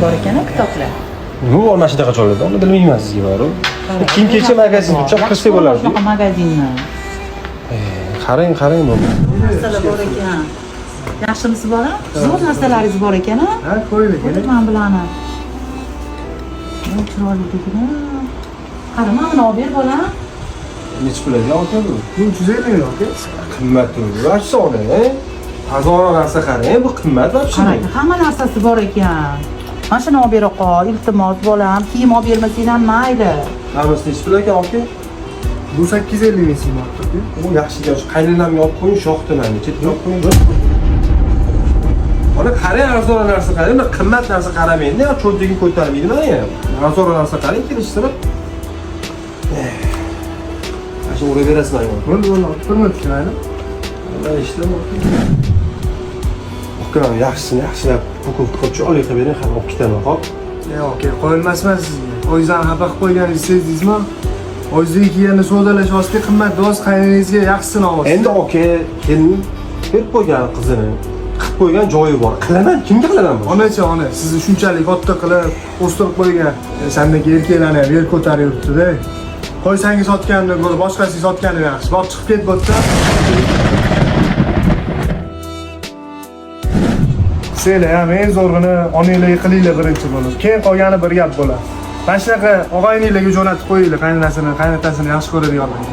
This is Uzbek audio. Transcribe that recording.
Bor ekan kitoblar. Nima bor mana shunaqa joylarda? Uni bilmayman sizga borib. Kiyim kechak magazin tushab kirsak bo'lardi. Shunaqa magazinni. Qarang, qarang bu. Narsalar bor ekan. Yaxshimisiz, bolam? Zo'r narsalaringiz bor ekan, a? Ha, qo'ydik. O'tir man bilan. Bu chiroyli degan. Qara, mana buni olib ber, bolam. Nechi pul edi aka bu? Bu 350 ming aka. Qimmat turdi. Afsona, e? Arzonroq narsa qarang, bu qimmat вообще. Qarang, hamma narsasi bor ekan. Mana shuni olib bera qol, iltimos, bolam. Kiyim olib bermasang ham mayli. Hammasi nechi pul ekan aka? Bu 850 ming so'm aka. Bu yaxshi ekan. Shu qaynonamga olib qo'ying, shoxni mani chetga olib qo'ying. Ona qarang, arzonroq narsa qarang, unda qimmat narsa qaramaydi, ya cho'ntagini ko'tarmaydi mana ham. Arzonroq narsa qarang, kelishtirib. Mana shu uraverasiz manga. Bo'ldi, bo'ldi, olib turma mayli. Nima ishlayman? Aka, yaxshisini yaxshilab упаковка qilib chiroyli qilib bering, ham olib ketaman, xo'p? Yo'q, aka, qo'yilmasman sizga. O'zingizdan xafa qilib qo'yganingizni sezdingizmi? O'zingizga kelganda savdolashyapsiz, qimmat do'st qaynonangizga yaxshisini olasiz. Endi aka, kelin berib qo'ygan qizini qilib qo'ygan joyi bor. Qilaman, kimga qilaman bu? Onachi, ona, sizni shunchalik katta qilib o'stirib qo'ygan. Sandagi erkaklarni ham yer ko'tarib yuribdi-da. Qo'ysangiz sotgandan ko'ra boshqasiga sotgani yaxshi. Bor, chiqib ket bu yerdan. Senlar ham eng zo'rg'ini onanglarga qilinglar birinchi bo'lib. Keyin qolgani bir gap bo'ladi. Mana shunaqa og'ayninglarga jo'natib qo'yinglar, qaynonasini, qaynotasini yaxshi ko'radiganlarga.